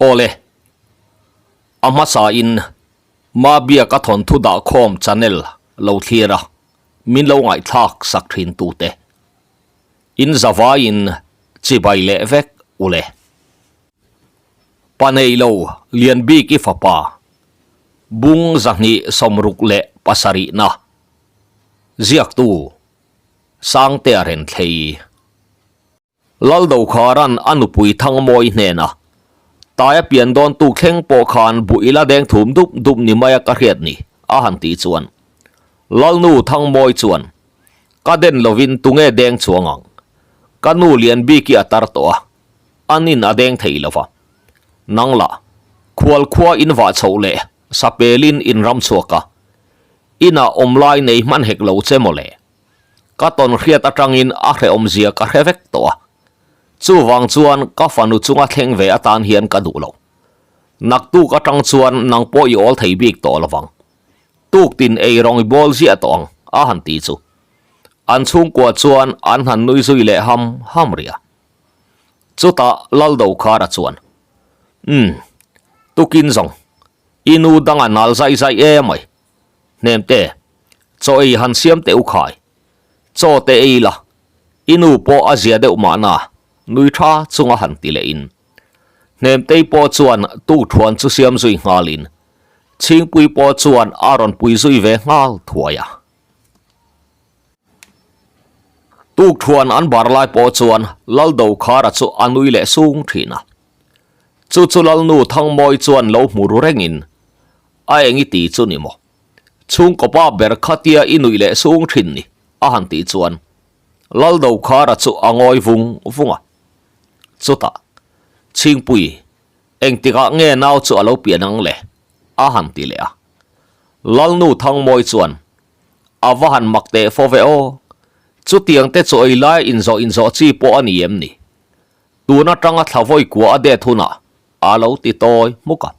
Awle, a hmasa in Mabiaka thawnthu dahkhawm channel lo thlir a, min lo ngaihthlak sak thin tute. In zavaiin chibai leh vek ule. Pa nei lo lian bik i fapa bung 267 na ziaktu Sangtea Renthlei. Laldokharan a nupui Thangmawi hnena Taia pian dawn tuk thleng pawh khan buh ila deng thum dup dup ni maia ka hriat ni a han tih chuan Lalnu Thangmawi chuan Ka den lovin tunge deng chuang ang? Ka nu lian bik hi a tar tawh a, anin a deng thei lova. Nang lah, khual khua in vah chhoh leh sapelin in ram chhuak a, inah awm lai nei hman hek lo che mawle. Ka tawn hriat atangin a hrehawmzia ka hre vek tawh a, chuvang chuan ka fanu chunga thleng ve atan hian ka duh lo. Naktuk atang chuan nang pawh i awl thei bik tawh lovang. Tuktin ei rawng i bawl ziah tawh ang, a han ti chu. An chhungkua chuan an han nui zui leh ham ham rih a. Chutah Laldokhara chuan, Umm, tukin zawng, i nu dang a nal zai zai e mai. Hnemte, chaw ei han siam teh u khai. Chaw te ei la, i nu pawh a zia deuh mahna, nui tha chunga han ti leh in. Hnemtei pawh chuan tukthuan chu siam zui nghalin, Chhingpui pawh chuan a rawn pui zui ve nghal thuai a. Tukthuan an bar lai pawh chuan Laldokhara chu a nui leh sung thin a. Chu chu Lalnu Thangmawi chuan lo hmu ru rengin, A eng i ti chu ni maw? Chhungkaw pa ber khatia i nuih leh sung thin ni, a han tih chuan Laldokhara chu a ngawi vung vung a. Chutah, Chhingpui, engtikah nge nau chu a lo pian ang le? a han ti leh a. Lalnu Thangmawi chuan, A va han mak teh fo ve aw. Chutiang te chu ei laia inzawh inzawh chi pawh a ni em ni? Tun atanga thla vawi kua a det hunah a lo ti tawi hmuk a.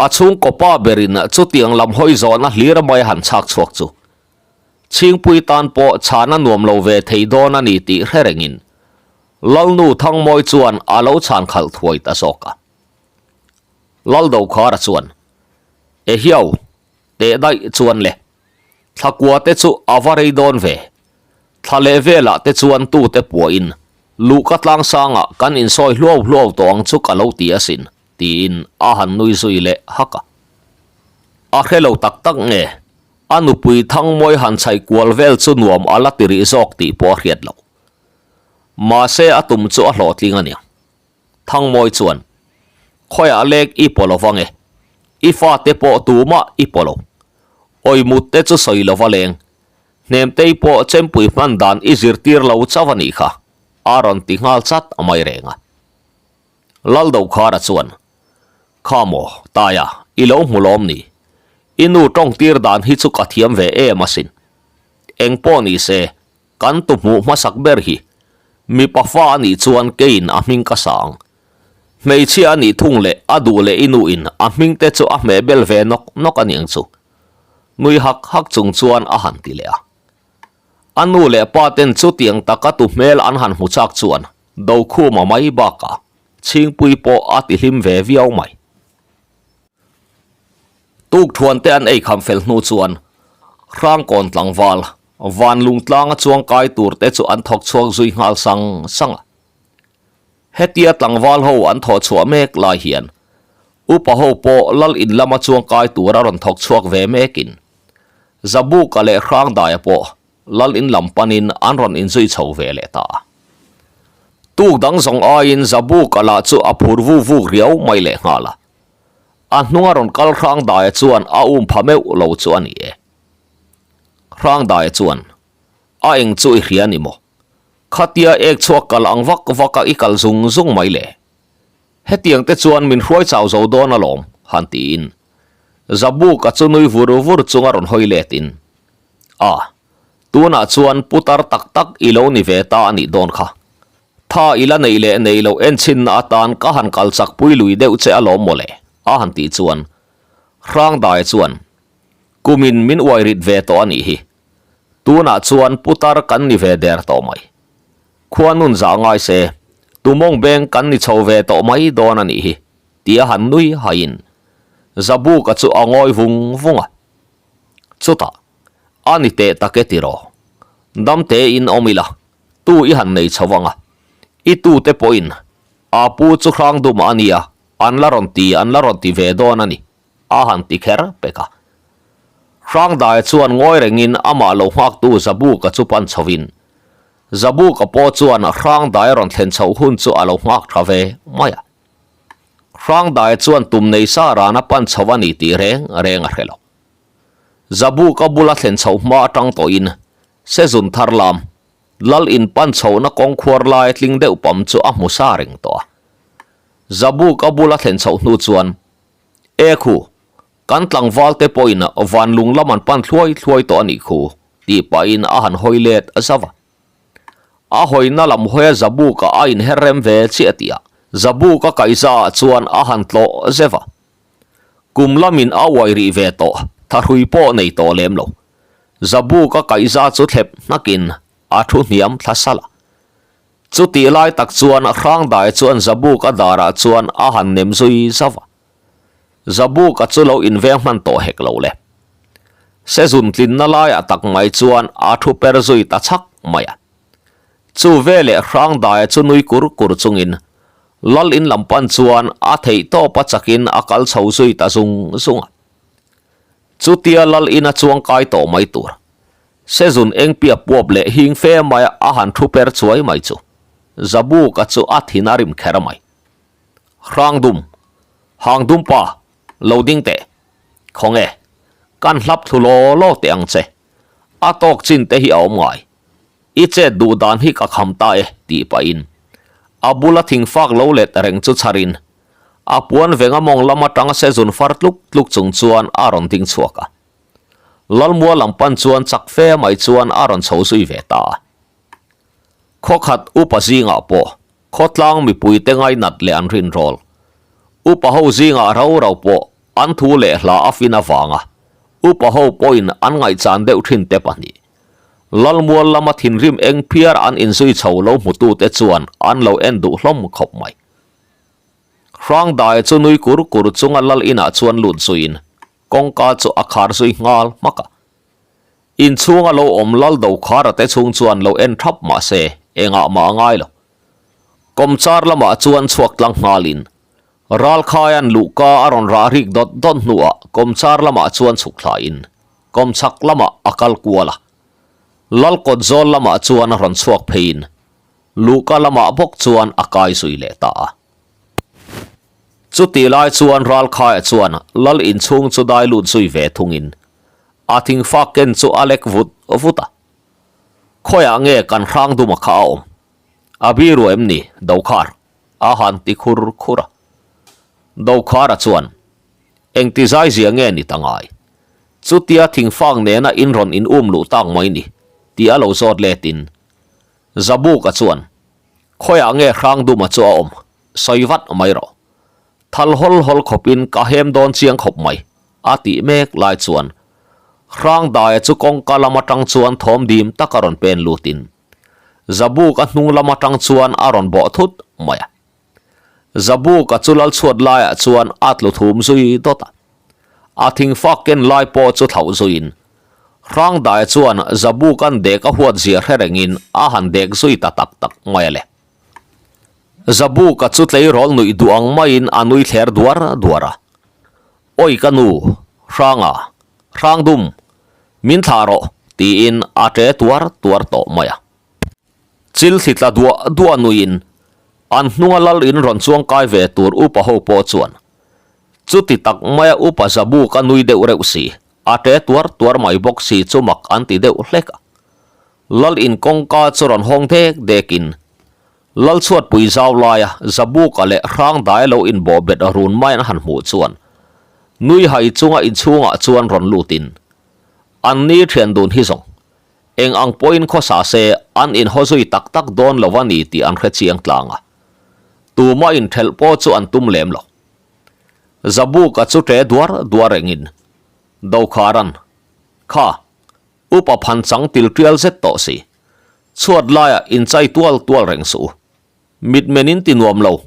A chhungkaw pa berin chutiang lam hawi zawhna hlir mai a han chhak chhuak chu Chhingpui tan pawh chhan a nuam lo ve thei dawn a ni tih hre rengin Lalnu Thangmawi chuan a lo chhan khalh thuai ta zawk a. Laldokhara chuan, Ehiau, teh daih chuan le, thlakua te chu a va rei dawn ve. Thla leh velah te chuan tute puahin luhka tlangsangah kan insawi hluau hluau tawh ang chu ka lo ti asin, tiin a han nui zui leh hak a. A hre lo tak tak nge, a nupui Thangmawi han chhaih kual vel chu nuam a la ti rih zawk tih pawh a hriat loh. Mahse a tum chu a hlawhtling a niang. Thangmawi chuan, Khawiah lek i paw lo vang e, i fate pawh tumah i paw lo. Awimut te chu sawi lo va leng, Hnemtei pawh chempui hman dan i zirtir lo chauh a nih kha, a rawn ti nghal chat mai reng a. Laldokhara chuan, Kha maw, Taia, i lo hmu lawm ni? I nu tawngtir dan hi chu ka thiam ve em asin. Eng pawh ni se, kan tu hmuh hmasak ber hi. Mipa fa a nih chuan keiin a hming ka sang. Hmeichhia a nih thung leh a duh leh i nuin a hming te chu a hmeh bel ve nawk nawk a niang chu. Nui hak hak chung chuan a han ti leh a. A nu leh pa ten chutiang taka tu hmel an han hmu chak chuan Dokhuma mai bakah Chhingpui pawh a ti hlim ve viau mai. Tukthuan te an ei kham fel hnu chuan Hrangkawn tlangval Vanlung tlanga chuang kai tur te chu an thawk chhuak zui nghal sang sang a. Hetia tlangval ho an thawh chhuah mek lai hian upa ho pawh lal in lama chuang kai tur a rawn thawk chhuak ve mekin Zabuka leh Hrangdaia pawh lal in lam panin an rawn inzui chho ve leh ta a. Tuk dang zawng aiin Zabuka lah chu a phur vu vuk riau mai leh nghal a. A hnunga rawn kal Hrangdaia chuan a um pha meuh lo chu a ni e. Hrangdaia chuan, A eng chu i hria ni maw? Khatia ek chhuak kal ang vak vaka i kal zung zung mai le. Hetiang te chuan min hruai chau zo dawn alawm, han tiin. Zabuka chu nui vur vur chunga rawn hawi letin, A, tunah chuan putar tak tak i lo ni ve ta a nih dawn kha. Tha i la neih leh nei loh enchinna atan ka han kal chak pui lui deuh che alawm mawle, a han tih chuan Hrangdaia chuan, Kumin min uai rit ve tawh a nih hi. Tunah chuan putar kan ni ve der tawh mai. Khua nun zah ngai se, tumawng beng kan ni chho ve tawh mai dawn a nih hi. Tia han nui haiin Zabuka chu a ngawi vung vung a. Chutah, A ni teh tak e tiraw? Dam tein awm ila, tu i han nei chho ang a. I tute pawhin a pu chu hrang dum a nia, an la rawn ti, an la rawn ti ve dawn a ni, a han ti kher pek a. Hrangdaia chuan ngawi rengin amah lo nghaktu Zabuka chu pan chhovin, Zabuka pawh chuan Hrangdaia rawn thlen chhoh hun chu a lo nghak tha ve mai a. Hrangdaia chuan tum nei sa rana pan chho a ni tih reng reng a hre lo. Zabuka bula thlen chhoh hma atang tawhin sezun thar lam Lal in pan chhohna kawng khuar lai tling deuh pam chu a hmu sa reng tawh a. Zabuka bula thlen chhoh hnu chuan, E khu, kan tlangval te pawhin vanlung lam an pan thluai thluai tawh a nih khu, tih pahin a han hawi let zauh a. A hawina lam hawia Zabuka a inher rem ve chiah tih ah Zabuka kaihza ah chuan a han tlawh zeuh a. Kum lamin a uai rih ve tawh, thahrui pawh nei tawh lem lo. Zabuka kaihza chu thlep hnakin a thu hniam thla salh a. Chutih lai tak chuan Hrangdai chuan Zabuka darah chuan a han nem zui zauh a. Zabuka chu lo inveng hman tawh hek lo le. Sezun tlinna laiah tak mai chuan a thu per zui ta chhak mai a. Chu veleh Hrangdaia chu nui kur kur chungin Lal in lam pan chuan a theih tawp a chakin a kal chho zui ta zung zung a. Chutia Lal in a chuang kai tawh mai tur Sezun engpia puap leh hing fe maia a han thu per chuai mai chu Zabuka chu a thin a rim kher mai. Hrangdum, Hangdum pa, lo ding teh. Khawnge, kan hlap thlu law law teh ang che. A tawk chin te hi a awm ngai. I chet duh dan hi ka kham ta e, tih pahin a bula thingfak lo let reng chu chharin a puan venga mawng lam atanga sezun far tluk tluk chung chuan a rawn ding chhuak a. Lalmua lam pan chuan chak fe mai chuan a rawn chho zui ve ta a. Khawkhat upa zingah pawh Khawtlang mipuite ngainat leh an rinrawl. Upa ho zingah rau rau pawh an thu leh hla a fin avanga upa ho pawhin an ngaihchan deuh thin te pahnih. Lalmual lama thinrim eng phiar an inzui chho lo hmutute chuan an lo en duh hlawm khawp mai. Hrangdaia chu nui kur kur chunga lal inah chuan lut zuiin kawngka chu a khar zui nghal hmak a. Inchhunga lo awm lal Dokhara te chhung chuan lo en thap mah se engah mah a ngai lo. Kawmchar lamah chuan chhuak tlang nghalin Ralkhaia'n luhka a rawn rah rik dawt dawt hnuah kawmchar lamah chuan chhuk thlain kawmchhak lamah a kal kual a. Lal kawt zawl lamah chuan a rawn chhuak pheiin luhka lamah bawk chuan a kai zui leh ta a. Chutih lai chuan Ralkhaia chuan lal inchhung chu dai lut zui ve thungin A thingfak ken chu a lek vut vut a. Khawiah nge kan hrang duma kha a awm? A biru em ni, Dokhar? A han ti khur khur a. Dokhara chuan, Engti zai zia nge ni ta ngai? Chutia thingfak nena in rawn in um luh tak mai ni, tih a lo zawt letin. Zabuka chuan, Khawiah nge hrang duma chu a awm? Sawi vat mai rawh. Thal hawl hawl khawpin ka hem dawn chiang khawp mai, a tih mek lai chuan Hrangdaia chu kawngka lam atang chuan thawm dim tak a rawn pen lutin Zabuka hnung lam atang chuan a rawn bawh thut mai a. Zabuka chu Lalchhuat laiah chuan a tlu thum zui dawt a. A thingfak ken lai pawh chu thlauh zuiin Hrangdaia chuan Zabuka'n dek a huat zia hre rengin a han dek zui ta tak tak mai a le. Zabuka chu tleirawl nuih duh ang maiin a nui thler duar duar a. Awi ka nu, Hranga, Hrangdum, min thlah rawh, tiin a ṭe tuar tuar tawh mai a. Chil thli tla duah duah nuiin an hnunga lal in rawn chuang kai ve tur upa ho pawh chuan chuti tak maia upa Zabuka nui deuh reuh si, a ṭe tuar tuar mai bawk si chu mak an ti deuh hlek a. Lal in kawngka chu rawn hawng dek dekin Lal chhuatpui zau laia Zabuka leh Hrangdai lo inbawhbet run mai an han hmuh chuan nui hai chunga inchhungah chuan rawn lutin an ni thian dun hi zawng eng ang pawhin khawsa se an inhaw zui tak tak dawn lo a ni tih an hre chiang tlang a, tumah inthelh pawh chu an tum lem lo. Zabuka chu ṭe duar duar rengin Dokharan, Kha, Upa phan chang til tial zet tawh si. Chhuat laiah inchai tual tual reng suh u. Mitmen in ti nuam lo,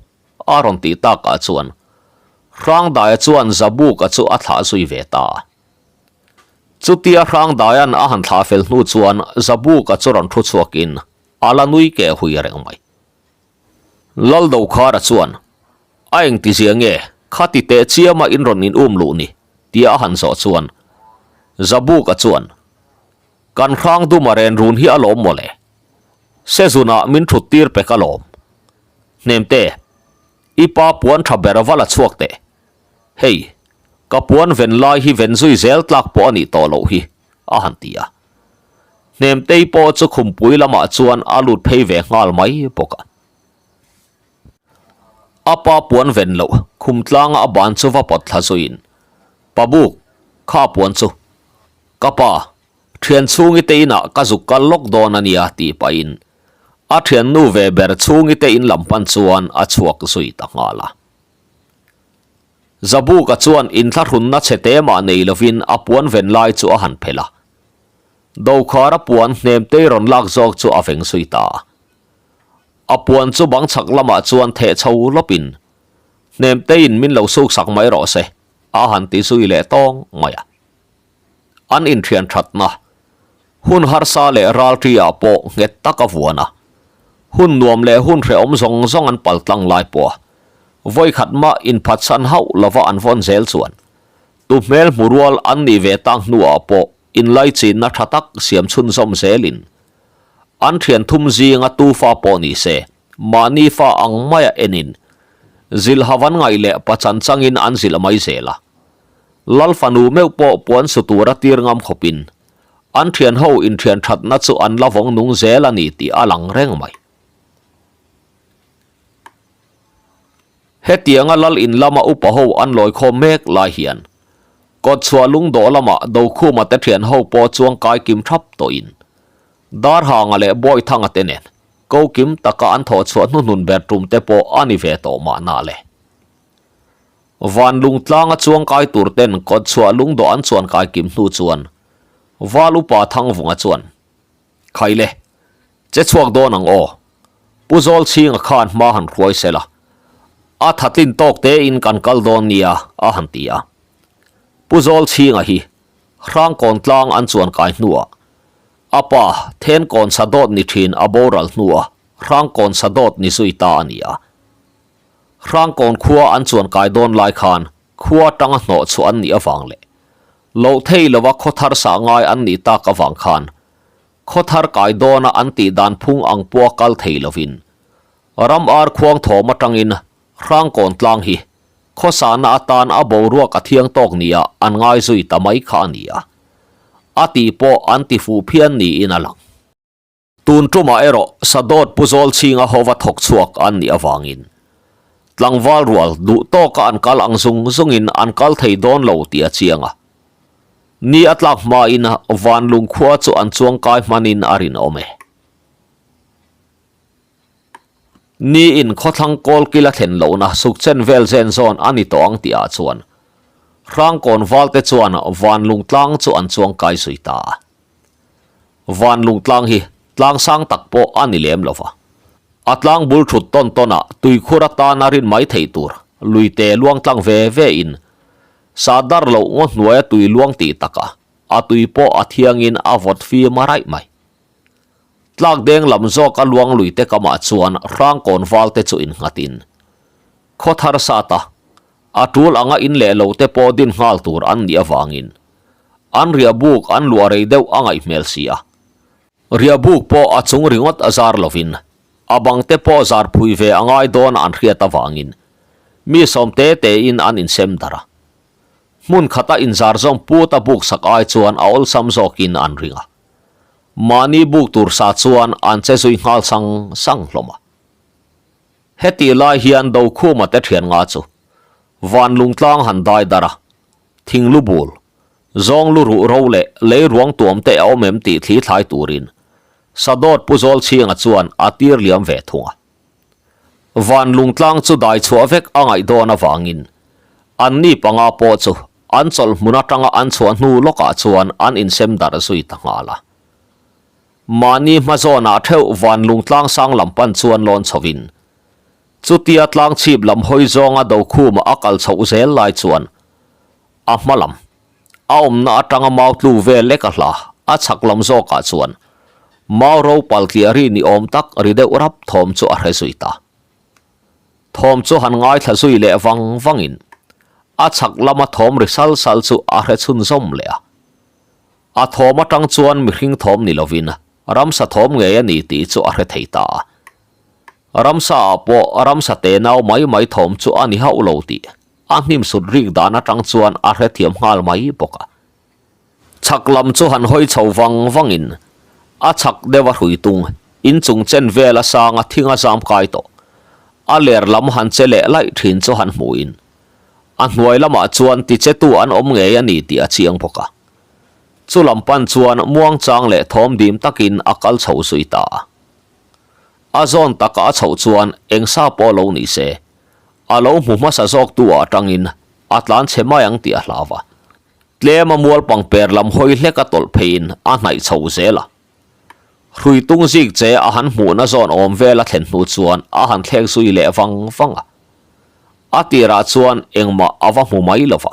a rawn tih takah chuan. Hrangdaia chuan Zabuka chu a thlah zui ve ta a. Chutia Hrangdaia'n a han thlah fel hnu chuan Zabuka chu rawn thu chhuakin a la nui keh hui reng mai. Laldokhara chuan, A engtizia nge khati teh chiama in rawn in um luh ni? tia a han zawh chuan Zabuka chuan, Kan Hrangduma ren run hi a lawm mawle. Sezunah min thut tir pek alawm. Hnemte, i pa puan tha ber va la chhuak teh. Hei, ka puan ven lai hi ven zui zel tlak pawh a nih tawh loh hi, a han ti a. Hnemtei pawh chu khumpui lamah chuan a lut phei ve nghal mai bawk a. A pa puan ven loh khum tlanga a ban chu va pawt thla zuiin, Pabuk, kha puan chu. Ka pa, Thian chhungi te inah ka zuk kal lawk dawn a nia tih pahin a thiannu ve ber chhungi te in lam pan chuan a chhuak zui ta nghal a. Zabuka chuan inthlahrunna chhe te mah nei lovin a puan ven lai chu a han phelh a. Dokhara puan hnemtei rawn lak zawk chu a veng zui ta a. A puan chu bang chhak lamah chuan theh chho lawpin hnemteiin min lo suksak mai rawh se a han ti zui leh tawng mai a. An inthian thatna, hun harsa leh ralṭi ah pawh nghet tak a vuan a, hun nuam leh hun hrehawm zawng zawng an pal tlang lai pawh a, vawikhat mah inphatsan hauh lova an vawn zel chuan tu hmel hmu rual an nih ve tak hnuah pawh inlaichinna tha tak siam chhunzawm zelin an thian thum zinga tu fa pawh ni se mahni fa ang maia enin zilhavan ngaih leh pachan changin an zilh mai zel a. Lal fanu meuh pawh puan su tura tir ngam khawpin an thian ho inthian thatna chu an la vawng nung zel a ni tih a lang reng mai. Hetianga lal in lama upa ho an lawi khawm mek lai hian kawtchhuah lungdawh lama Dokhuma te thian ho pawh chuang kai kim thap tawhin Darhanga leh Bawithanga te nen ko kim taka an thawh chhuah hnuhnun ber tum te pawh a ni ve tawh mahna le. Van lung tlanga chuang kai tur ten kawtchhuah lungdawh an chuan kai kim hnu chuan Val upa Thangvunga chuan, Khaile, che chhuak dawn ang aw. Pu Zawlchhinga khan hma han hruai sela, a thatlin tawk tein kan kal dawn nia, a han ti a. Pu Zawlchhinga hi Hrangkawn tlang an chuan kai hnuah a pa Thenkawn Sadawt ni thin a boral hnuah Hrangkawn Sadawt ni zui ta a ni a. Hrangkawn khua an chuan kai dawn lai khan khua atanga hnawh chhuah an nih avang leh loh thei lova khaw thar sah ngai an nih tak avang khan khaw thar kai dawna an tih dan phung ang pawha kal thei lovin ram ar khuang thawm atangin Hrangkawn tlang hi khaw sahna atan a boruak a thiang tawk nia an ngai zui ta mai kha a ni a, a tih pawh an ti fuh phian niin a lang. Tun tumah erawh Sadawt Pu Zawlchhinga hova thawk chhuak an nih avangin tlangval rual duh tawka an kal ang zung zungin an kal thei dawn lo tih a chiang a. Ni a tlak hmain Vanlung khua chu an chuangkai hmanin a rinawm e. Ni in khawthlang kawl kil a thlen lohna sukchen vel zen zawn a ni tawh ang tihah chuan Hrangkawn valte chuan Vanlung tlang chu an chuangkai zui ta a. Van lung tlang hi tlang sang tak pawh a ni lem lo va. A tlang bul thut tawn tawn ah tuikhur atana rin mai theih tur lui te luang tlang ve ve in sah dar loh ngaw hnuaia tui luang tih takah a tui pawh a thiangin a vawt fim a raih mai. Tlak deng lam zawk a luang lui te kamah chuan hrangkawn val te chu innghatin khaw thar sat a, a tul anga in leh lo te pawh din nghal tur an nih avangin an riahbuk an luah rei deuh a ngaih hmel si a. Riahbuk pawh a chung ringawt a zar lovin a bang te pawh zar phui ve a ngai dawn an hriat avangin mi sawm te tein an insem darh a. Hmun khata inzar zawm put a buk sak ai chuan a awlsam zawkin an ring a. Mahni buk tur sa chuan an che zui nghal sang sang hlawm a. Hetih lai hian Dokhuma te thian nga chu van lungtlang han dai dar a, thing lu bul, zawng lu ruh ro leh lei ruang tuam te a awm em tih thli thlai turin Sadawt Pu Zawlchhinga chuan a tir liam ve thung a. Van lungtlang chu dai chhuah vek a ngaih dawn avangin anni panga pawh chu an chawlh hmun atanga an chhuah hnu lawkah chuan an insem darh zui ta nghal a. Mahni hma zawnah theuh van lungtlang sang lam pan chuan lawn chhovin. Chutia tlang chhip lam hawi zawnga Dokhuma a kal chhoh zel lai chuan a hma lam, a awmna atanga mau tlu vel lek a hla, a chhak lam zawkah chuan mau ro pal tliah ri ni awm tak ri deuh rap thawm chu a hre zui ta. Thawm chu han ngaithla zui leh vang vangin a chhak lama thawm ri sal sal chu a hre chhunzawm leh a. A thawm atang chuan mihring thawm ni lovin ramsa thawm ngei a ni tih chu a hre thei ta a. Ramsa ah pawh ramsa tenau mai mai thawm chu a ni hauh lo tih a hnim sut rik dan atang chuan a hrethiam nghal mai bawk a. Chhak lam chu han hawi chho vang vangin a chhak deuh a hrui tung inchung chen vel a sang a thing a zam kai tawh. A ler lam han che leh laih thin chu han hmuhin a hnuai lamah chuan tichetu an awm ngei a ni tih a chiang bawk a. Chu lam pan chuan muangchang leh thawm dim takin a kal chho zui ta a. A zawn taka a chhoh chuan eng sa pawh lo ni se, a lo hmu hmasa zawk tu ah atangin a tlan chhe mai ang tih a hlau a. Tlem a mual pangper lam hawi hlek a tawlh pheiin a hnaih chho zel a. Hrui tung zik che a han hmuhna zawn awm vel a thlen hnu chuan a han thlek zui leh vang vang a. A tirah chuan engmah a va hmu mai lo va.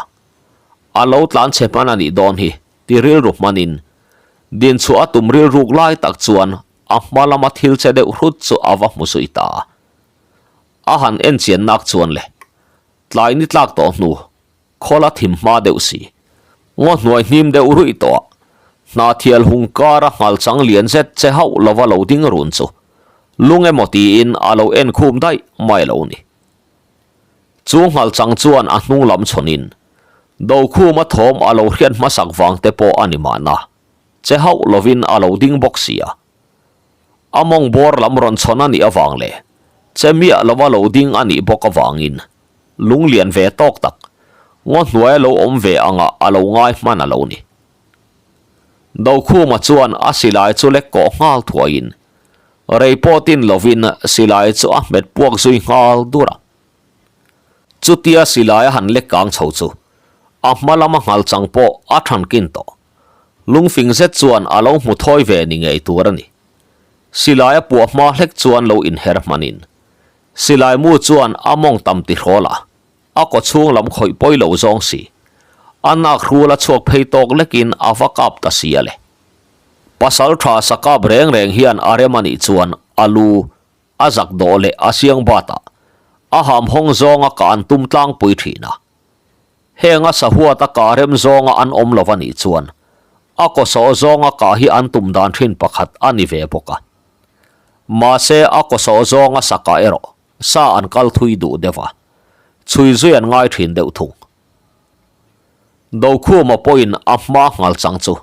A lo tlan chhe hman a nih dawn hi ti rilru hmanin dinchhuah a tum rilruk lai tak chuan A hma lama thil che deuh hrut chu a va hmu zui ta a. A han en chian nak chuan le, tlai ni tlak tawh hnu, khawl a thim hma deuh si. Ngaw hnuai hnim deuh ruih tawh a, hna thial hung kara nghal chang lian zet che hauh lova lo ding run chu lung emaw tiin a lo en khum daih mai lo ni. Chu nghal chang chuan a hnung lam chhawnin Dokhuma thawm a lo hriat hmasak vang te pawh a ni mahna. Che hauh lovin a lo ding bawk si a. A mawng bawr lam rawn chhawn a nih avang leh che miah lova lo ding a nih bawk avangin lung lian ve tawk tak ngaw hnuaia lo awm ve angah a lo ngai hman a lo ni. Dokhuma chuan a silai chu lek kawh nghal thuaiin rei pawh tin lovin silai chu a hmet puak zui nghal dur a. Chutia silai a han lek kang chho chu a hma lama nghal chang pawh a thankin tawh. Lungfing zet chuan a lo hmu thawi ve ni ngei tur a ni. Silai a puah hma hlek chuan lo inher hmanin silai mu chuan a mawng tam ti hrawl a, a kaw chhung lam khawih pawi lo zawng si. A nak hrul a chhuak phei tawk lekin a va kap ta si a le. Pasal tha sa kap reng reng hian a rem a nih chuan a lu, a zak dawh leh a siang batah a ham hawng zawnga kah an tum tlangpui thin a. Heng a sahuat a kah rem zawnga an awm lo a nih chuan a kaw sawh zawnga kah hi an tum dan thin pakhat a ni ve bawk a. Mahse a kaw sawh zawnga sa kah erawh sa an kal thui duh deuh a, chhui zui an ngai thin deuh thung. Dokhuma pawhin a hma nghal chang chu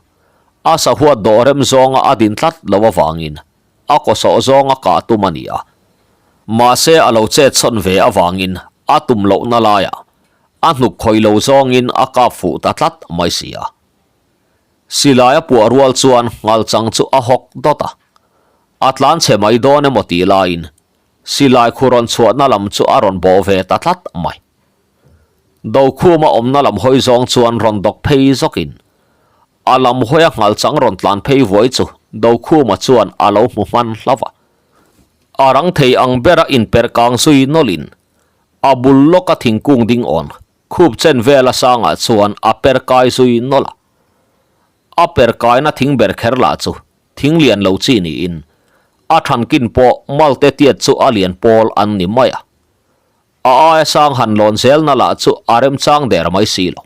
a sahuat dawh rem zawnga a din tlat lo avangin a kaw sawh zawnga kah tum a ni a. Mahse a lo chet chhawn ve avangin a tum lohna laiah A hnuk khawih lo zawngin a kap fuh ta tlat mai si a. Silai a puah rual chuan nghal chang chu a hawk dawt a. A tlan chhe mai dawn emaw tih laiin silai khu rawn chhuahna lam chu a rawn bawh ve ta tlat mai. Dokhuma awmna lam hawi zawng chuan rawn dawk phei zawkin a lam hawia nghal chang rawn tlan phei vuai chu Dokhuma chuan a lo hmu hman hlauh a. A rang thei ang bera inperh kang zui nawlhin A bul lawka thingkung ding awn khup chen vela sangah chuan a per kai zui nawlh a. A per kaina thing ber kher lah chu thing lian lo chi niin a thankin pawh malte tiat chu a lian pawl an ni mai a. A aia sang han lawn zelna lah chu a remchang der mai si lo.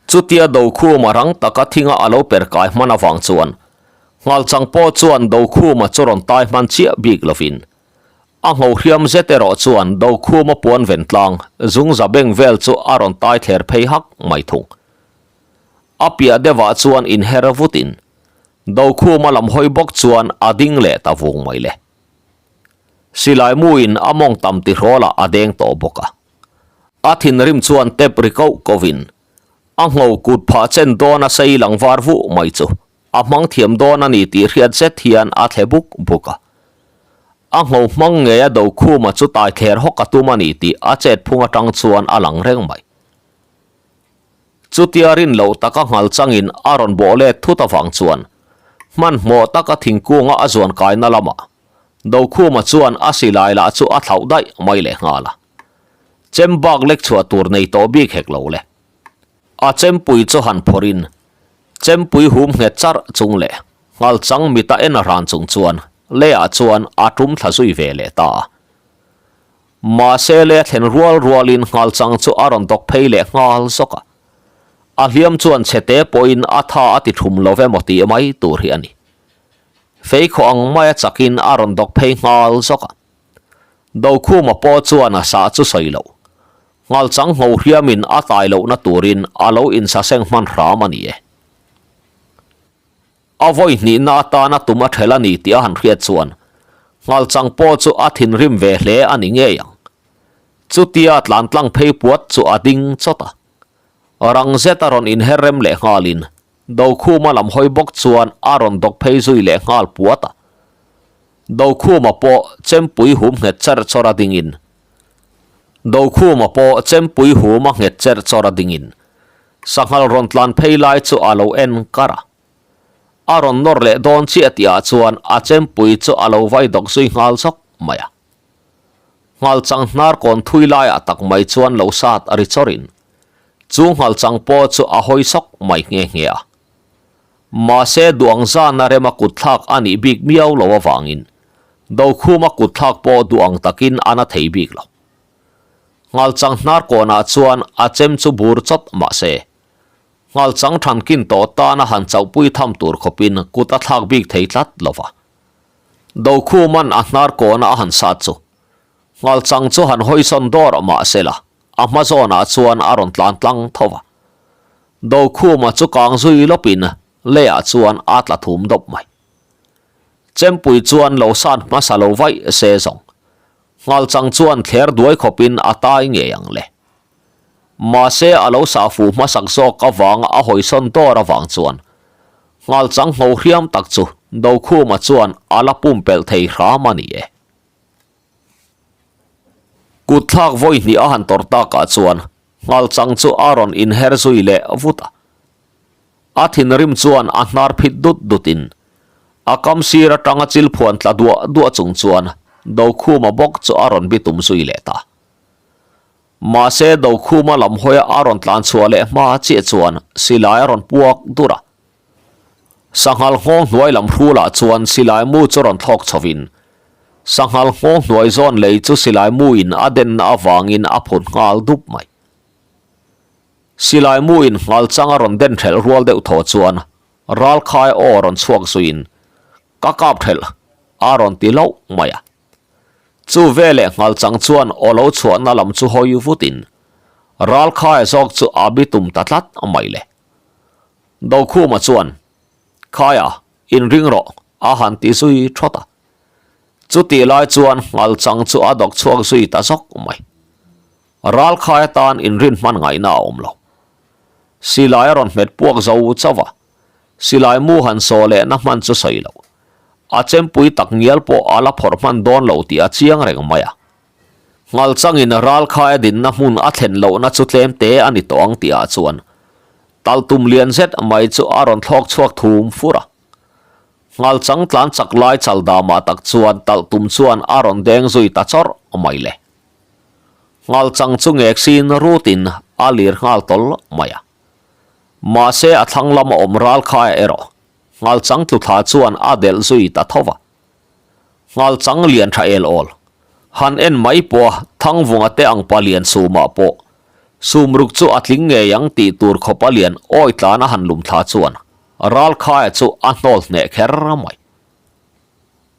Chutia Dokhuma rang taka thinga a lo per kai hman avang chuan Nghalchang pawh chuan Dokhuma chu rawn tai hman chiah bik lovin a ngho hriam zet erawh chuan Dokhuma puan ven tlang zungza beng vel chu a rawn tai thler phei hak mai thung. A piah deuhah chuan inher vutin Dokhuma lam hawi bawk chuan a ding leh ta vung mai le. Silai muin a mawng tam tihrawlah a deng tawh bawk a. A thinrim chuan tep ri koh kohin a ngho kut phah chen dawn a sei lang var vuh mai chu a hmang thiam dawn a ni tih hriat zet hian a thle buk buk a. A ngho hmang ngei a do khuma chu tai thler hawk a tum a ni tih a chet phung atang chuan a lang reng mai. Chutia rin loh taka nghal changin a rawn bawh let thut avang chuan hmanhmawh taka thingkunga a zuan kaina lamah. Dokhuma chuan a silai lah chu a thlauh daih mai leh nghal a. Chem bak lek chhuah tur nei tawh bik hek lo le. A chempui chu han phawrhin chempui hum nghet charh chung leh nghal chang mita en a hran chung chuan leiah chuan a tum thla zui ve leh ta a. Mahse lei a thlen rual rualin nghal chang chu a rawn dawk phei leh nghal zawk a. A hliam chuan chhete pawhin a tha a ti thum lo emaw tih mai tur hi a ni. Feikhawh ang maia chakin a rawn dawk phei nghal zawk a. Dokhuma pawh chuan a sah chu sawi loh. Nghalchang ngho hriamin a tai lohna turin a lo insaseng hman hram a ni e. A vawi hnihna atana tum a ṭhel a ni tih a han hriat chuan Nghalchang pawh chu a thinrim ve hle a ni ngei ang. Chutia tlan tlang phei puat chu a ding chawt a. Rang zet a rawn inher rem leh nghalin Dokhuma lam hawi bawk chuan a rawn dawk phei zui leh nghal puat a. Dokhuma pawh chempui hum nghet cherh chawr a dingin Dokhuma pawh chempui hum a nghet cherh chawr a dingin sanghal rawn tlan phei lai chu a lo en kar a. A rawn nawr leh dawn chiah tihah chuan a chempui chu a lo vai dawk zui nghal zawk mai a. Nghal chang hnar kawn thui laiah tak mai chuan lo sat a ri chawrin chu nghal chang pawh chu a hawi sawk mai nghe nghe a. Mahse duang zana rema kutthlak a nih bik miau lo avangin Dokhuma kutthlak pawh duang takin a na thei bik lo. Nghal chang hnar kawnah chuan a chem chu bur chawt mahse nghal chang thankin tawh tana han chauhpui tham tur khawpin kut a thlak bik thei tlat lo va. Dokhuman a hnar kawna a han sat chu Nghalchang chu han hawisawn dawr mahse la, a hma zawnah chuan a rawn tlan tlang tho va. Dokhuma chu kang zui lawpin leiah chuan a tla thum dawp mai. Chempui chuan lo san hmasa lo vaih se zawng. Nghalchang chuan thler duai khawpin a tai ngei ang le. Mahse a lo sah fuh hmasak zawk avanga a hawisawn dawr avang chuan Nghalchang ngho hriam tak chu Dokhuma chuan a la pumpelh thei hram a ni e. Kut thlak vawi hnih a han tawrh takah chuan Nghalchang chu a rawn inher zui leh vut a. A thinrim chuan a hnar phit dut dutin a kam sir atanga chil phuan tla duah duah chung chuan Dokhuma bawk chu a rawn bitum zui leh ta. Mahse Dokhuma lam hawia a rawn tlan chhuah leh hma chiah chuan silai a rawn puak dur a. Sanghal nghawng hnuai lam hrulah chuan silai mu chu rawn thlawk chhovin sanghal nghawng hnuai zawn lei chu silai mu in a denna avangin a phut nghal dup mai. Silai mu in nghal chang a rawn den ṭhelh rual deuh thaw chuan ralkhai aw rawn chhuak zuiin ka kap ṭhelh a rawn ti loh mai a. Chu veleh nghal chang chuan aw lo chhuahna lam chu hawi vutin ralkhai zawk chu a bitum ta tlat mai le. Dokhuma chuan, Khaia, inring rawh, a han ti zui thawt a. Chutih lai chuan Nghalchang chu a dawk chhuak zui ta zawk mai. Ralkhai atan inrin hman ngaihna a awm lo. Silai a rawn hmet puak zo chauh a, silai mu han saw lehna hman chu sawi loh. A chempui tak ngial pawh a la phawrh hman dawn lo tih a chiang reng mai a. Nghalchangin ralkhai a dinna hmun a thlen lohna chu tlem te a ni tawh ang tihah chuan taltum lian zet mai chu a rawn thlawk chhuak thum fur a. Nghalchang tlan chak lai chal damah tak chuan taltum chuan a rawn deng zui ta chawrh mai le. Nghalchang chu ngek sin rutin a lir nghal tawl mai a. Mahse a thlang lama awm ralkhaiah erawh Nghalchang tlu thla chuan a delh zui ta tho va. Nghalchang lian tha el awl. Han en mai pawh a Thangvunga te ang pa lian sumah pawh sumruk chu a tling ngei ang tih tur khawpa lian awi tlan a han lum thla chuan Ralkhaia chu a hnawl hneh kher mai.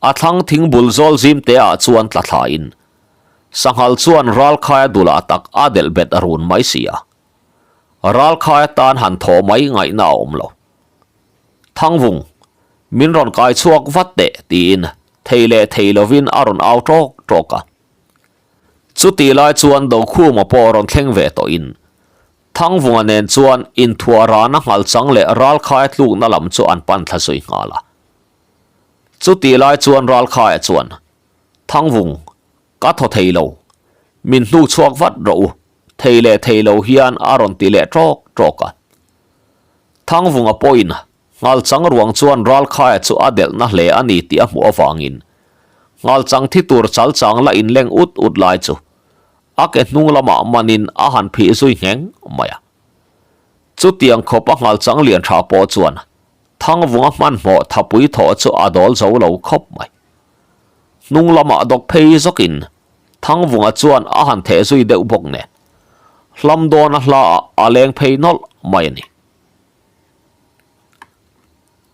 A thlang thing bul zawl zim te ah chuan tla thla in Sanghal chuan Ralkhaia dulah tak a delh bet a run mai si a. Ralkhaia tan han thaw mai ngaihna a awm lo. Thangvung, min rawn kai chhuak vat teh tiin thei leh thei lovin a rawn au ṭawk ṭawk a. Chutih lai chuan Dokhuma pawh rawn thleng ve tawhin Thangvunga nen chuan inthuah rana nghalchang leh Ralkhaia tlukna lam chu an pan thla zui nghal a. Chutih lai chuan Ralkhaia chuan, Thangvung, ka thaw thei lo, min hnuk chhuak vat rawh u, thei leh thei lo hian a rawn ti leh ṭawk ṭawk a. Thangvunga pawhin Nghalchang ruang chuan Ralkhaia chu a delhna hle a ni tih a hmuh avangin. Nghalchang thi tur chal chang la inleng ut ut lai chu a ke hnung lamah manin a han phih zui ngheng mai a. Chutiang khawp a nghalchang lian tha pawh chuan Thangvunga hmanhmawh thapui thawh chu a dawl zo lo khawp mai. Hnung lamah dawk phei zawkin Thangvunga chuan a han theh zui deuh bawk nen hlam dawna hlaah a leng phei nawlh mai a ni.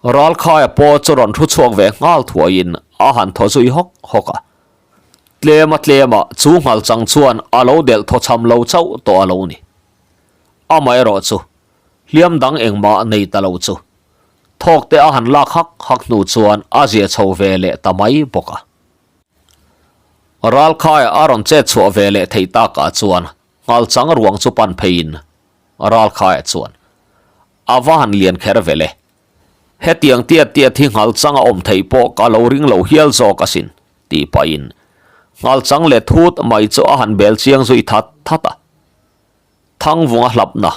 Ralkhaia pawh chu rawn thu chhuak ve nghal thuaiin a han thaw zui hawk hawk a. Tlema tlema chu nghal chang chuan a lo delh thaw cham lo chauh tawh a lo ni. Amaherawh chu hliam dang engmah nei ta lo chu thawk te a han lak hak hak hnu chuan a zia chho ve leh ta mai bawk a. Ralkhaia a rawn chet chhuah ve leh theih takah chuan nghal chang ruang chu pan pheiin Ralkhaia chuan a va han lian kher vel e. Hetiang tiat tiat hi nghal chang a awm theih pawh ka lo ring lo hial zawk asin, tih pahin nghal chang leh thut mai chu a han bel chiang zui that that a. Thangvunga hlapna,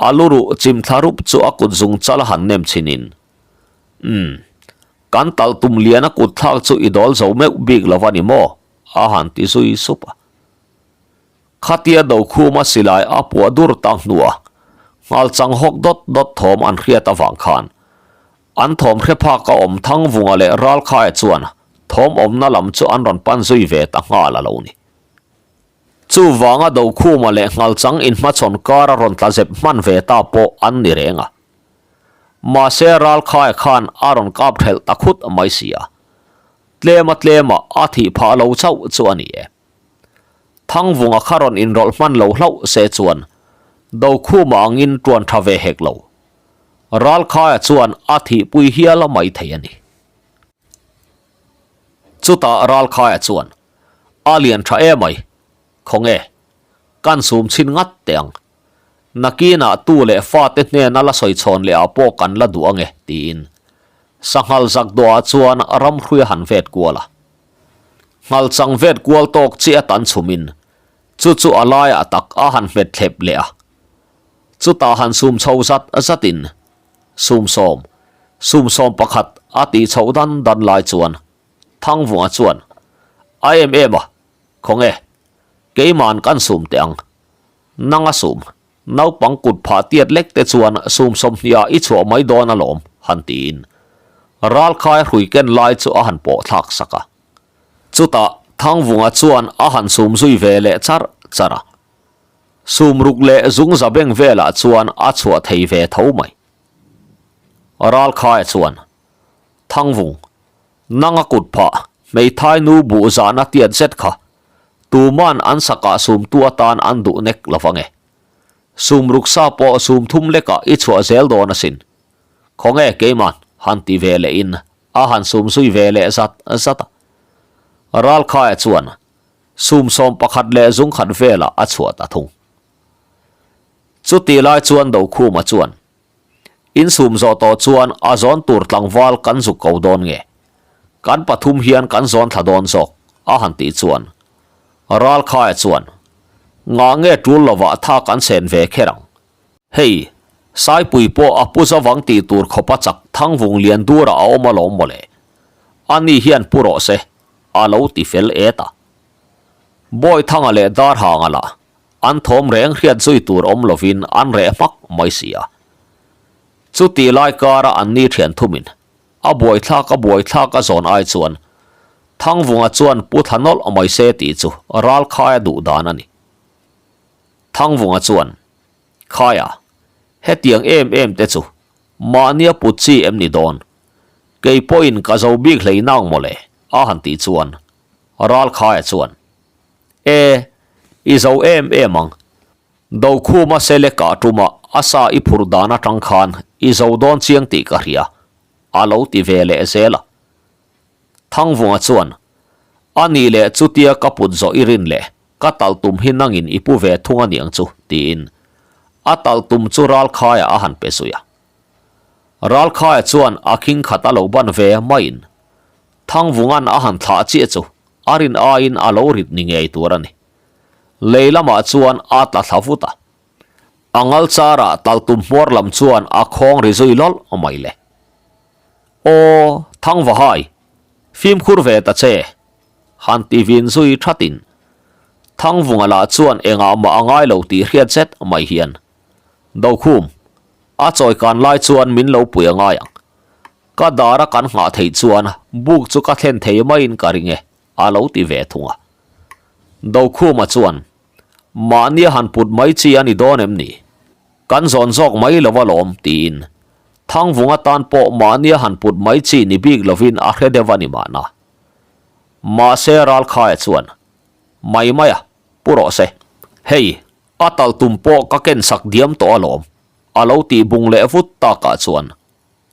a lu ruh chim thla rup chu a kut zung chal a han nem chhinin, Umm, kan tal tum lian a kut thlak chu i dawl zo meuh bik lo a ni maw? a han ti zui sup a. Khatia Dokhuma silai a puah dur tak hnuah nghalchang hawk dawt dawt thawm an hriat avang khan an thawm hre phak a awm Thangvunga leh Ralkhaia chuan thawm awmna lam chu an rawn pan zui ve ta nghal a lo ni. Chuvanga Dokhuma leh nghalchang inhmachhawn kar a rawn tla zep hman ve ta pawh an ni reng a. Mahse Ralkhaia khan a rawn kap thelh ta khut mai si a, tlema tlema a thih phah lo chauh chu a ni e. Thangvunga kha rawn inrawlh hman lo hlauh se chuan Dokhuma angin tuan tha ve hek lo. Ralkhaia chuan a thihpui hial mai thei a ni. Chutah Ralkhaia chuan, A lian tha emai, khawnge, kan sum chhin ngat teh ang. Nakinah tu leh fate hnena la sawi chhawn leh ah pawh kan la duh ange, tiin Sanghal zakdawhah chuan ramhrui a han vet kual a. Nghalchang vet kual tawk chiah tan chhumin chu chu a laiah tak a han hmet thlep leh a. Chutah han sum chho zat zatin sum sawm, sum sawm pakhat a tih chhoh dan dan lai chuan Thangvunga chuan a em em a, Khawnge, keiman kan sum teh ang. Nang a sum, Naupang kut phah tiat lek te chuan sum sawmhniah i chhuah mai dawn alawm, han tiin ralkhai hrui ken lai chu a han pawh thlak sak a. Chutah Thangvunga chuan a han sum zui ve leh char char a. Sum ruk leh zungza beng velah chuan a chhuah thei ve tho mai. Ralkhaia chuan, Thangvung, nanga kut phah hmeithai nu buh zahna tiat zet kha Tuman an sakah sumtu atan an duh nek lo vang e. Sum ruksa pawh sum thum lekah i chhuah zel dawn asin. Khawnge keiman han ti ve leh in a han sum zui ve leh zat zat a. Ralkhaia chuan sum 11 leh zungkhat velah a chhuah ta thung. Chutih lai chuan Dokhuma chuan Insum zawh tawh chuan a zawn tur tlangval kan zuk ko dawn nge? Kan pathum hian kan zawn thla dawn zawk, a han tih chuan Ralkhaia chuan, Ngah nge tul lovah tha kan sen ve kher ang? Hei, Saipui pawh a pu zavang tih tur khawpa chak Thangvung lian durah a awm alawm mawle. Ani hian pu rawh se, a lo ti fel et a. Bawithanga leh Darhanga lah An thawm reng hriat zui tur awm lovin an reh hmak mai si a. Chuti lai kara an ni thian thumin a buaithlak a buaithlak a zawn ai chuan Thangvunga chuan pu thla nawlh mai se tih chu Ralkhaia duh dan a ni. Thangvunga chuan, Khaia, hetiang em em te chu mahnia put chi em ni dawn? Kei pawhin ka zo bik hlei nang mawle, a han tih chuan Ralkhaia chuan, E, i zo em em ang. Dokhuma sele kah tuma a sa i phurh dan atang khan i zo dawn chiang tih ka hria, a lo ti ve leh zel a. Thangvunga chuan, A nih leh chutia ka put zawh i rin leh ka talh tum hi nangin i pu ve thung a niang chu, tiin a talh tum chu Ralkhaiah a han pe zui a. Ralkhaia chuan a khing khat a lo ban ve maiin Thangvunga'n a han thlah chiah chu A rin aiin a lo rit ni ngei tur a ni. Lei lamah chuan a tla thla vut a. A ngal charah taltum hmuar lam chuan a khawng ri zui lawlh mai le. Aw, Thangvahai, fimkhur ve ta che. han ti vin zui thatin Thangvunga lah chuan engah mah a ngai lo tih hriat zet mai hian Dokhum a chawi kan lai chuan min lo pui a ngai ang. Ka dara kan nghah theih chuan buk chu ka thlen thei maiin ka ring e, a lo ti ve thung a. Dokhuma chuan, Mahnia han put mai chi a ni dawn em ni? Kan zawn zawk mai lo alawm, tiin Thangvunga tan pawh mahnia han put mai chi ni bik lovin a hre deuh a ni mahna. Mahse Ralkhaia chuan, Mai mai a, pu rawh se. Hei, a tal tum pawh ka ken sak diam tawh alawm, a lo tih bung leh vut takah chuan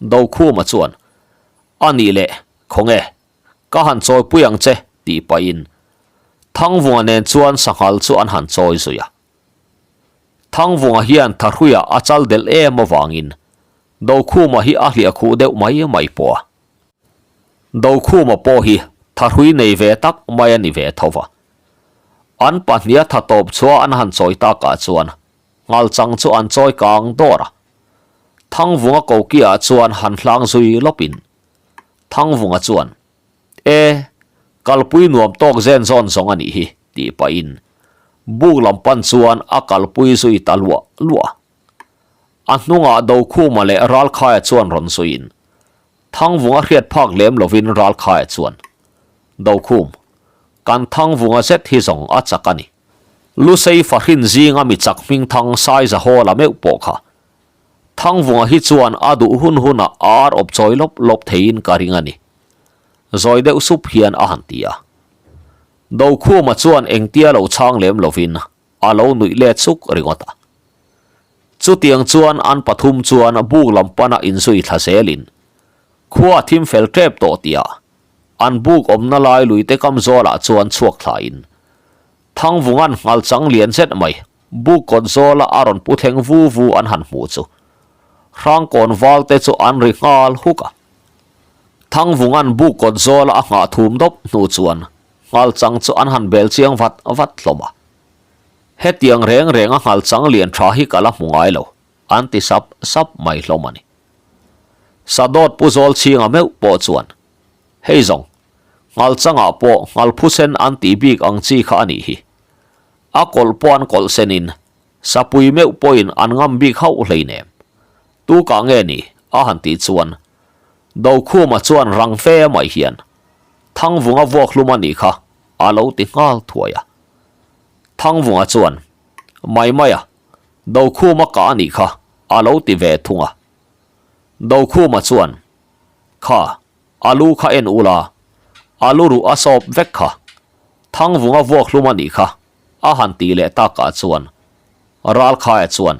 Dokhuma chuan, A nih leh, khawnge, ka han chawipui ang che, tih pahin Thangvunga nen chuan sanghal chu an han chawi zui a. Thangvunga hian Thahruia a chal delh em avangin Dokhuma hi a hliah khuh deuh mai mai pawh a. Dokhuma pawh hi Thahrui nei ve tak mai a ni ve tho va. An pahniha tha tawp chhuah an han chawi takah chuan Nghalchang chu an chawi kang dawr a. Thangvunga kokiah chuan han hlang zui lawpin Thangvunga chuan, E, kalpui nuam tawk zen zawn zawng a nih hi, tih pahin buk lam pan chuan a kalpui zui ta luah luah a. A hnungah Dokhuma leh Ralkhaia chuan rawn zuiin Thangvunga hriat phak lem lovin Ralkhaia chuan, Dokhum, kan Thangvunga zet hi zawng a chak a ni. Lusei fahrin zinga mi chak hmingthang Saizahawla meuh pawh kha Thangvunga hi chuan a duh hun hunah a ar awp chawi lawp lawp theiin ka ring a ni. Zawi deuh sup hian a han ti a. Dokhuma chuan engtia lo chhang lem lovin a lo nuih let suk ringawt a. Chutiang chuan an pathum chuan buk lam pana inzui thla zelin khua a thim fel tep tawh tihah an buk awmna lai luite kam zawlah chuan chhuak thlain Thangvunga'n nghal chang lian zet mai buk kawt zawla a rawn pu thleng vu vu an han hmuh chu Hrangkawn val te chu an ri nghal huk a. Thangvunga'n buk kawt zawla a nghah thum dawp hnu chuan nghal chang chu an han bel chiang vat vat hlawm a. Hetiang reng reng a nghal chang lian tha hi ka la hmu ngai lo, an ti sap sap mai hlawm a ni. Sadawt pu zawl chhinga meuh pawh chuan, Hei zawng, nghal changah pawh nghal phusen an tih bik ang chi kha a nih hi. A kawlh pawh an kawlh senin, sapui meuh pawhin an ngam bik hauh hleinem. Tukah nge ni? a han tih chuan, Dokhuma chuan rang fe mai hian, Thangvunga vuak hlum a nih kha, a lo ti nghal thuai a. Thangvunga chuan, Mai mai a, Dokhuma kah a nih kha, a lo ti ve thung a. Dokhuma chuan, Kha, a lu kha en ula, a lu ruh a sawp vek kha, Thangvunga vuak hlum a nih kha, a han tih leh takah chuan Ralkhaia chuan,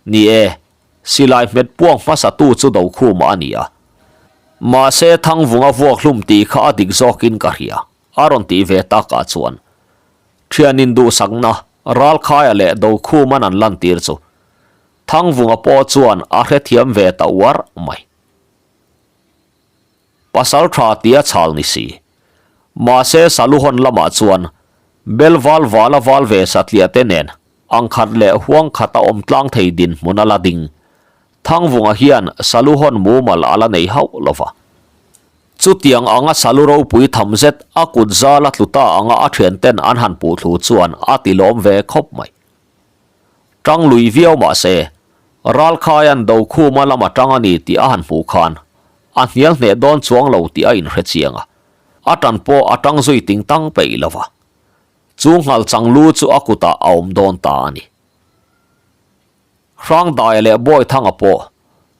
Ni e, silai hmet puang hmasatu chu Dokhuma a ni a. Mahse Thangvunga vuak hlum tih kha a dik zawkin ka hria, a rawn tih ve takah chuan thianin duhsakna Ralkhaia leh Dokhuman an lantir chu Thangvunga pawh chuan a hrethiam ve ta uar mai. Pasal tha tia chhal ni si. Mahse Saluhawn lamah chuan bel val vala val ve satliah te nen ang khat leh huang khat a awm tlang thei dinhmun a la ding. Thangvunga hian Saluhawn mumal a la nei hauh lo va. Chutiang anga Salu ropui tham zet a kut zal a tlu ta anga a thianten an han puh thlu chuan a ti lawm ve khawp mai. Tang lui viau mah se, Ralkhaia'n Dokhuma lam atang a ni tih a han hmuh khan a hnial hneh dawn chuang lo tih a inhre chiang a, a tan pawh a tang zui ting tang peih lo va. Chu nghal chang lu chu a kutah a awm dawn ta a ni. Hrangdaia leh Bawithanga pawh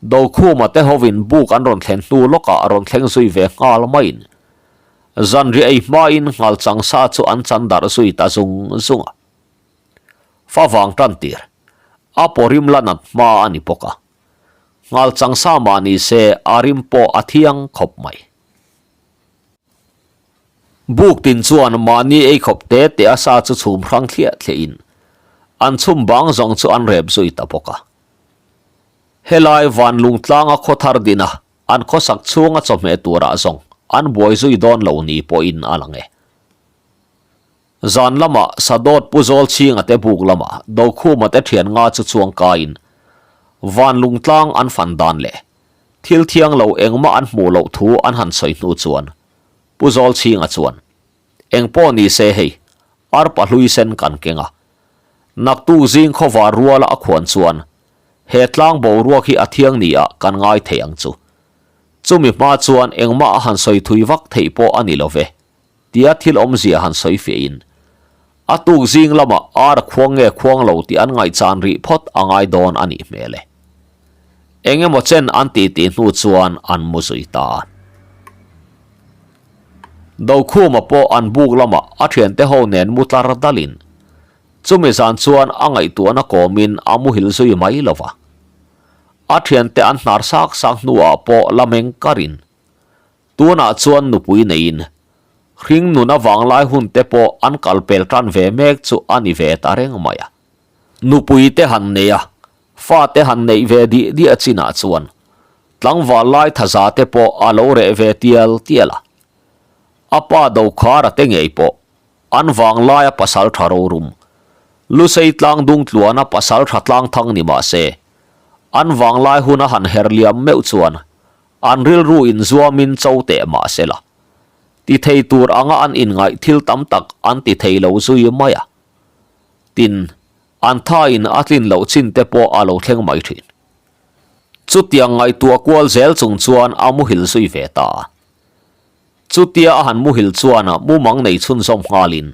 Dokhuma te hovin buk an rawn thlen hnu lawkah a rawn thleng zui ve nghal maiin zanriah ei hmain nghal chang sa chu an chan darh zui ta zung zung a. Favang tan tir a paw rim la nat hma a ni bawk a, nghal chang sa mah ni se a rim pawh a thiang khawp mai. Buk tin chuan mahni ei khawp te te a sa chu chhum hrang thliah thliah in an chhum bang zawng chu an rep zui ta bawk a. Helai Vanlung tlanga khaw thar din a an khawsak chhunga chawhmeh turah zawng an buai zui dawn lo ni pawhin a lang e. Zan lamah Sadawt Pu Zawlchhinga te buk lamah Dokhuma te thian nga chu chuang kaiin Vanlung tlang an fan dan leh thil thiang lo engmah an hmuh loh thu an han sawi hnu chuan Pu Zawlchhinga chuan. Eng pawh ni se hei, arpa hlui sen kan keng a. Naktuk zing khawvar ruala a khuan chuan he tlang boruak hi a thiang ni ah kan ngai thei ang chu. Chumi hma chuan engmah a han sawi thui vak theih pawh a ni lo ve, tia thil awmzia han sawi fiahin a tuk zing lamah ar a khuang nge khuang lo tih an ngaihchan rih phawt a ngai dawn a nih hmel e. Eng emaw chen an titi hnu chuan an mu zui ta a. Dokhuma pawh an buk lamah a thiante ho nen mu tlar dalin chumi zan chuan a ngaihtuahna kawmin a muhil zui mai lo va. A thiante an hnar sak sak hnuah pawh la meng karin tunah chuan nupui neiin hring nun avang lai hun te pawh an kal pel tan ve mek chu a ni ve ta reng mai a. Nupui te han nei a, fa te han neih ve dih diah chinah chuan tlangval lai thaza te pawh a lo reh ve tial tial a. A pa Dokhara te ngei pawh an vang laia pasal tha rorum, Lusei tlang dung tluana pasal tha tlang thang ni mah se, an vang lai huna han her liam meuh chuan an rilru inzuamin cho teh mah se la, ti thei tur anga an inngaih thil tam tak an ti thei lo zui mai a. Tin, an thain a tlin loh chin te pawh a lo thleng mai thin. Chutiang ngaihtuah kual zel chung chuan a muhil zui ve ta a. Chutia a han muhil chuan mumang nei chhunzawm nghalin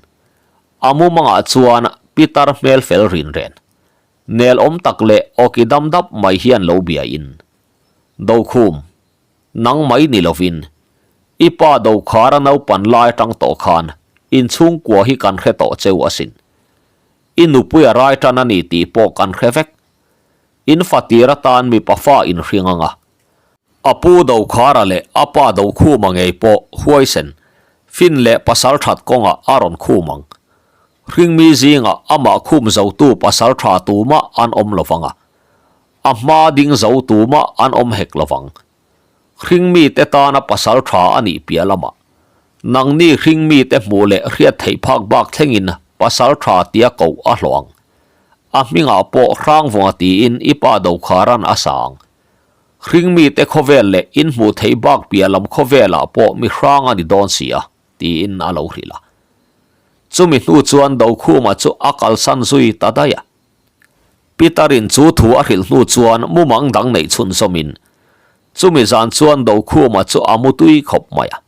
a mumangah chuan pitar hmel fel rin ren, nel awm tak leh awki dam dap mai hian lo biain, Dokhum, nang mai ni lovin, i pa Dokhara naupan lai atang tawh khan inchhungkua hi kan hre tawh cheu asin. I nupui a rai tan a ni tih pawh kan hre vek. In fatir atan mipa fa inhring anga A pu Dokhara leh a pa Dokhuma ngei pawh huaisen, fin leh pasal that kawngah a rawn khum ang. Hringmi zingah amah khum zotu pasal tha tumah an awm lo vang a, a hma ding zo tumah an awm hek lo vang. Hringmite tana pasal tha a nih piah lamah, nangni hringmite hmuh leh hriat theih phak bak thlengin pasal tha tia koh a hlawh ang. A hmingah pawh Hrangvunga tiin i pa Dokhara'n a sa ang. Hringmite khawvel leh inhmuh theih bak piah lam khawvelah pawh mi hrang a ni dawn si a, tiin a lo hrilh a. Chumi hnu chuan Dokhuma chu a kalsan zui ta daih a. Peter-in chu thu a hrilh hnu chuan mumang dang neih chhunzawmin chumi zan chuan Dokhuma chu a mutui khawp mai a.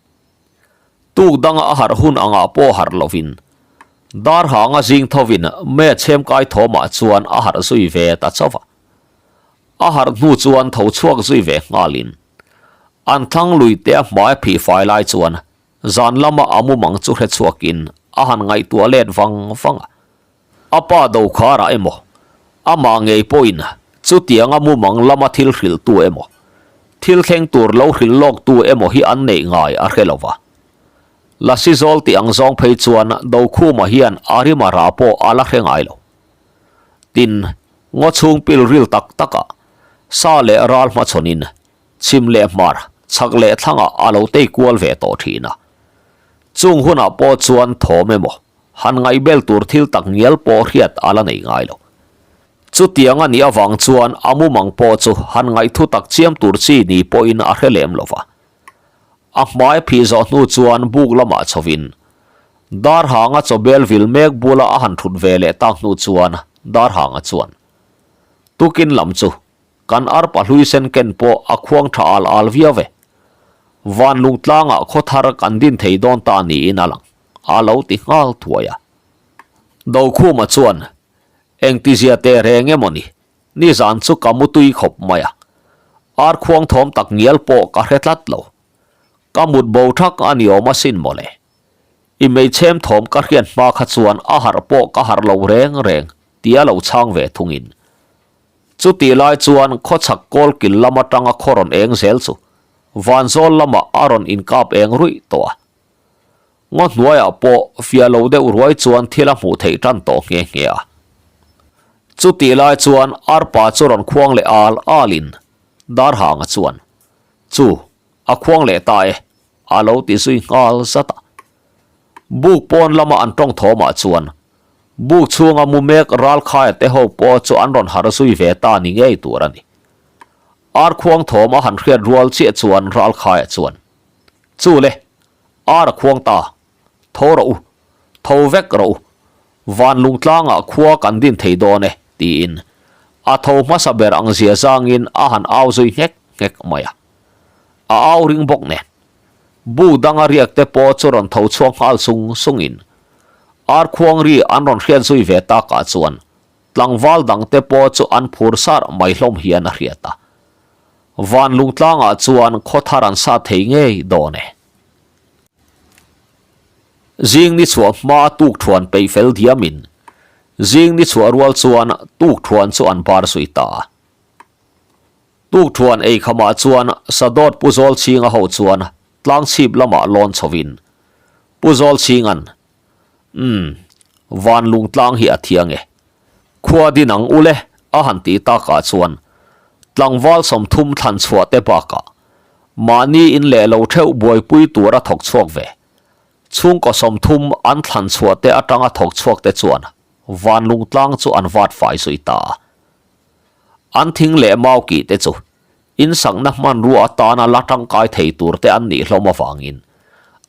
Tuk danga a harh hun angah pawh harh lovin Darhanga zing thovin me chhemkai thawmah chuan a harh zui ve ta chauh a. A harh hnu chuan tho chhuak zui ve nghalin an thlang lui te a hmai a phih fai lai chuan zan lama a mumang chu hre chhuakin a han ngaihtuah let vang vang a. A pa Dokhara emaw, amah ngei pawhin chutianga mumang lama thil hrilhtu emaw, thil thleng tur lo hrilh lawktu emaw hi an neih ngai a hre lo va. Lasi zawl tih ang zawng phei chuan Dokhuma hian a rima rah pawh a la hre ngai lo. Tin, ngaw chhung pil ril tak takah sa leh ral hmachhawnin chhim leh hmar, chhak leh thlangah a lo tei kual ve tawh thin a. Chung hunah pawh chuan thawm emaw, han ngaihbel tur thil tak ngial pawh hriat a la nei ngai lo. Chutiang a nih avang chuan a mumang pawh chu han ngaihthu tak chiam tur chi ni pawhin a hre lem lo va. A hmai phih zawh hnu chuan buk lamah chhovin Darhanga chawbel vil mek bula a han thut ve leh tak hnu chuan Darhanga chuan, Tukin lam chu kan arpa hlui sen ken pawh a khuang tha al al viau ve. Van lungtlangah khaw thar kan din thei dawn ta niin a lang, a lo ti nghal thuai a. Dokhuma chuan, Engtizia teh reng emaw ni, nizan chu ka mutui khawp mai a. Ar khuang thawm tak ngial pawh ka hre tlat lo. Ka mut bo thak a ni awm asin mawle. I meichhem thawm ka hriat hma kha chuan a harh pawh ka harh lo reng reng tia lo chhang ve thungin. Chutih lai chuan khawchhak kawl kil lam atanga khaw rawn eng zel chu vanzawl lamah a rawn inkap eng ruih tawh a. Ngaw hnuaiah pawh fiah lo deuh ruai chuan thil a hmuh theih tan tawh nghe nghe a. Chutih lai chuan arpa chu rawn khuang leh al alin Darhanga chuan, Chu, a khuang leh ta e, a lo ti zui nghal zat a. Buk pawn lama an tawng thawmah chuan buk chhunga mu mek Ralkhaia te ho pawh chu an rawn harh zui ve ta ni ngei tur a ni. Ar khuang thawm a han hriat rual chiah chuan Ralkhaia chuan, Chu le, ar a khuang ta. Tho rawh u, tho vek rawh u, van lungtlangah khua kan din thei dawn e, tiin a tho hmasa ber ang zia zangin a han au zui nghek nghek mai a. A au ring bawk nen, bu danga riak te pawh chu rawn tho chhuak nghal sung sungin arkhuang ri an rawn hriat zui ve takah chuan tlangval dangte pawh chu an phur sar mai hlawm hian a hriat a. Van lungtlangah chuan khaw thar an sat thei ngei dawn e. Zing ni chhuah hma tuk thuan peih fel diamin zing ni chhuah rual chuan tuk thuan chu an bar zui ta a. Tuk thuan ei khamah chuan Sadawt Pu Zawlchhinga ho chuan tlangchhip lamah lawn chhovin Pu Zawlchhinga'n, Umm, van lungtlang hi a thiang e. Khua din ang ule a han tih takah chuan tlangval 30 thlan chhuah te bakah mahni in leh lo theuh buaipui tura thawk chhuak ve chhungkaw 30 an thlan chhuah te atanga thawk chhuak te chuan van lungtlang chu an vat fai zui ta a. An thing leh mau kih te chu insakna hmanrua atana la tangkai thei tur te an nih hlawm avangin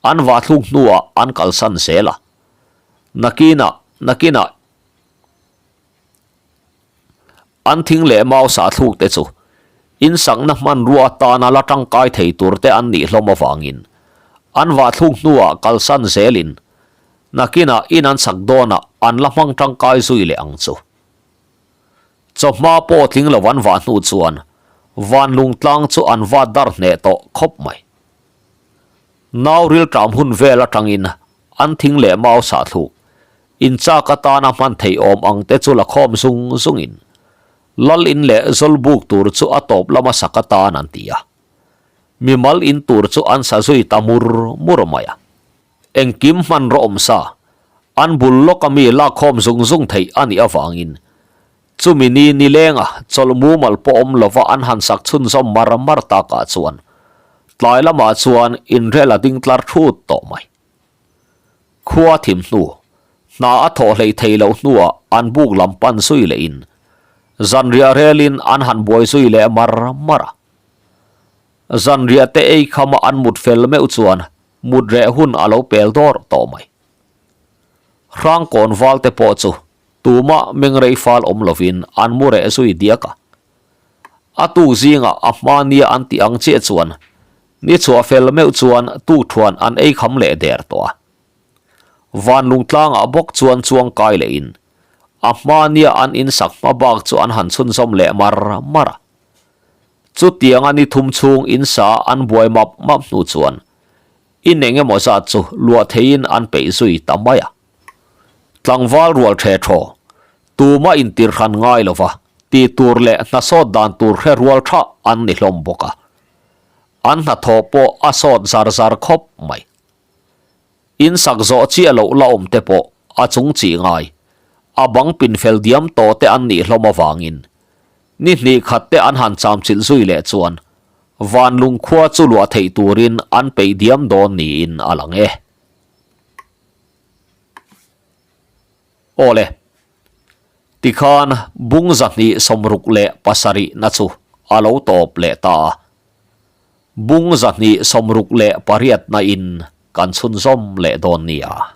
an vahthluk hnuah an kalsan zel a. Nakinah, nakinah an thing leh mau sahthluk te chu insakna hmanrua atana la tangkai thei tur te an nih hlawm avangin an vahthluk hnuah kalsan zelin nakinah in an sak dawnah an la hmang tangkai zui leh ang chu. Chawhma pawh tling lo an vah hnu chuan van lungtlang chu an vat dar hneh tawh khawp mai. Nau rilṭam hun vel aṭangin an thing leh mau sahthluk inchak atana hman theih awm ang te chu la khawm zung zungin lal in leh zawlbuk tur chu a tawp lama sak atan an ti a. Mimal in tur chu an sa zui ta mur mur mai a. Engkim hmanraw awm sa, an bul lawka mi lakkhawm zung zung theih a nih avangin chumi ni nilenga chawlh mumal pawh awm lova an han sak chhunzawm mar mar takah chuan tlai lamah chuan inrel a ding tlar thut tawh mai. Khua thim hnu, hna a thawh hleih thei loh hnuah an buk lam pan zui lehin zanriah relin an han buai zui leh mar mar a. Zanriah te ei khama an mut fel meuh chuan mut reh hun a lo pel dawr tawh mai. Hrangkawn val te pawh chu tumah mengrei fal awm lovin an mu reh zui diak a. A tuk zingah a hma nia an tih ang chiah chuan ni chhuah fel meuh chuan tukthuan an ei kham leh der tawh a. Vanlung tlangah bawk chuan chuang kai lehin a hma nia an insak hma bak chu an han chhunzawm leh mar mar a. Chutianga ni thum chhung in sa an buai map map hnu chuan in eng emaw zat chu luah theiin an peih zui ta mai a. Tlangval rual the thaw, tumah intir hran ngai lova tih tur leh hnasawt dan tur hre rual tha an ni hlawm bawk a. An hnathawh pawh a sawt zar zar khawp mai. In sak zawh chiah loh la awm te pawh a chung chih ngai, a bang pin fel diam tawh te an nih hlawm avangin ni hnih khat te an han cham chilh zui leh chuan van lungkhua chu luah theih turin an peih diam dawn niin a lang e. Awle, tikhan bung 267 na chu a lo tawp leh ta a. Bung 268 na in kan chhunzawm leh dawn nia.